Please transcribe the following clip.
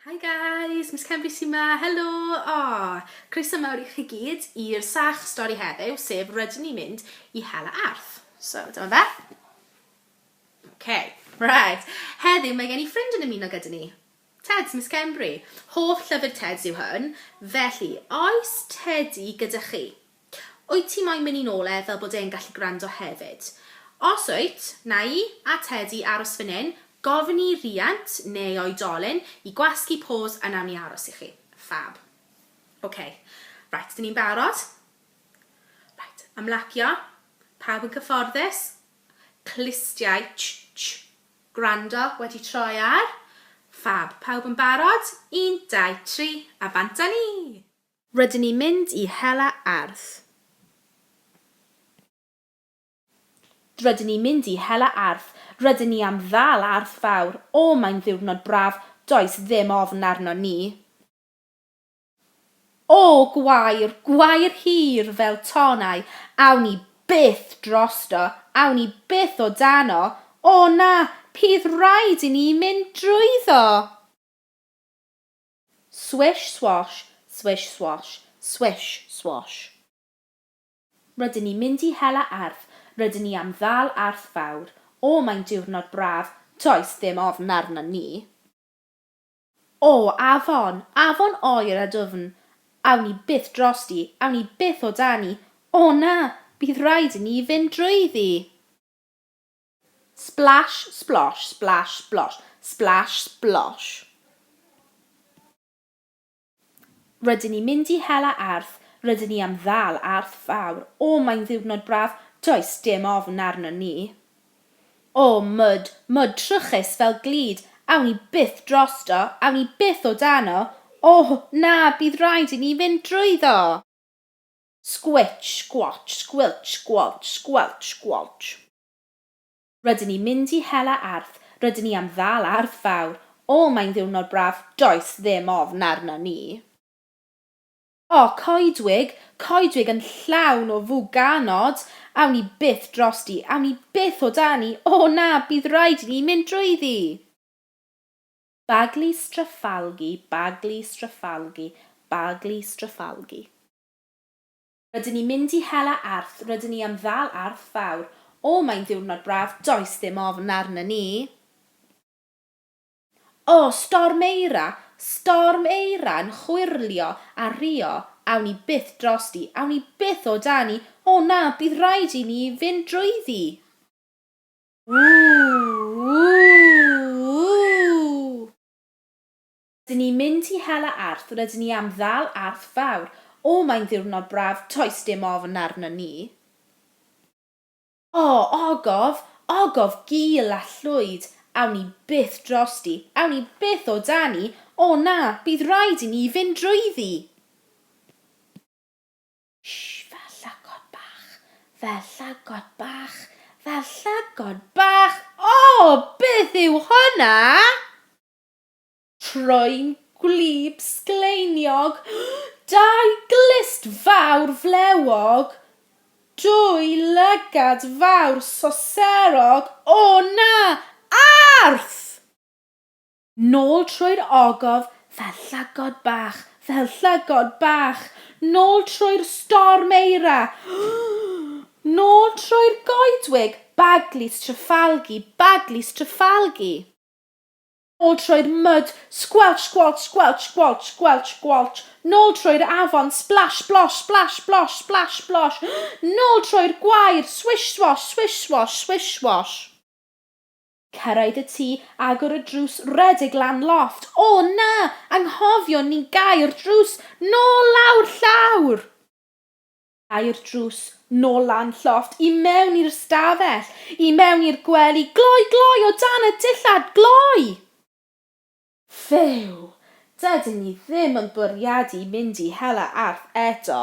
Hi guys, Miss Cemri sy 'ma, helo! O, croeso mawr i chi gyd i'r sach stori heddiw, sef rydyn ni'n mynd i hela arth. So, dyma fe. Okay, right. Heddiw mae gen i ffrind yn ymuno gyda ni. Teds, Miss Cembri. Hoff llyfr Teds yw hwn. Felly, oes Tedi gyda chi? Wyt ti moyn mynd i nôl e fel bod e'n gallu gwrando hefyd? Os wyt, na i a Tedi aros fan hyn, gofyn i riant neu oedolyn i gwasgu pause a nawn ni aros i chi. Fab. Ok. Reit, dyn ni'n barod? Reit, ymlacio. Pawb yn cyfforddus? Clustiau, ch, ch. Gwrando, wedi troi ar. Fab. Pawb yn barod? Un, dau, tri, a bant â ni! Rydyn ni'n mynd i hela arth. Rydyn ni'n mynd i hela arth. Rydyn ni am ddal arth fawr. O, mae'n ddiwrnod braf, does ddim ofn arnon ni. O, gwair, gwair hir fel tonnau, awn ni byth drosto, awn ni byth o dano, o na, bydd rhaid i ni mynd drwyddo! Swish swash, swish swash, swish swash. Rydyn ni'n mynd i hela arth, rydyn ni am ddal arth fawr. O, mae'n diwrnod braf, does ddim ofn arnon ni. O, afon, afon oer a dwfn, awn ni byth drosti, awn ni byth o dani, o na, bydd rhaid i ni fynd drwyddi. Splash, splosh, splash, splosh, splash, splosh. Rydyn ni'n mynd i hela arth, rydyn ni am ddal arth fawr. O, mae'n ddiwrnod braf, does dim ofn arnon ni. O, mwd, mwd trwchus fel glud, awn ni byth drosto, awn ni byth o dano. O, na, bydd rhaid i ni fynd drwyddo. Sgwitsh, sgwatsh, sgwiltsh, sgwoltsh, sgweltsh, sgwoltsh. Rydyn ni'n mynd i hela arth, rydyn ni am ddal arth fawr. O, mae'n ddiwrnod braf, does ddim ofn arnon ni. O, coedwig, coedwig yn llawn o fwganod, awn ni byth drosti, awn ni byth o dani, o na, bydd rhaid i ni mynd drwyddi. Baglu Strafalgi, baglu Strafalgi, baglu Strafalgi. Rydyn ni'n mynd i hela arth, rydyn ni am ddal arth fawr. O, mae'n ddiwrnod braf, does ddim ofn arnon ni. O, storm eira, storm eira'n chwyrlïo a rhuo, awn ni byth drosti, awn ni byth o dani, o na, bydd rhaid i ni fynd drwyddi. Ww, ww, ww! Rydyn ni'n mynd i hela arth, rydyn ni am ddal arth fawr. O, mae'n ddiwrnod braf, toes dim ofn arnon ni. O, ogof, ogof gul a llwyd, awn ni byth drosti, awn ni byth o dani, o na, bydd rhaid i ni fynd drwyddi. Shh, fel llygod bach, fel llygod bach, fel llygod bach, o, beth yw hwnna? Trwyn gwlyb sgleiniog, dau glust fawr flewog, dwy lygad fawr soserog, o na, arth! Nôl trwy'r ogof fel llygod bach, fel llygod bach, nôl trwy'r storm eira, nôl trwy'r goedwig, Baglis Trafalgi, Baglis Trafalgi. Nôl trwy'r mud, sgwelch sgwolch sgwelch sgwolch sgwelch sgwolch, nôl trwy'r afon, splash splosh splash splosh splash splosh, nôl trwy'r gwair, swish swash swish swash swish swash. Cyrraedd y tŷ, agor y drws, rhedeg lan lofft, o na, anghofion ni gau'r drws, nôl lawr llawr! Cau'r drws, nôl lan llofft, i mewn i'r stafell, i mewn i'r gwely, gloi, gloi, o dan y dillad, gloi! Ffew! Dydyn ni ddim yn bwriadu mynd i hela arth eto.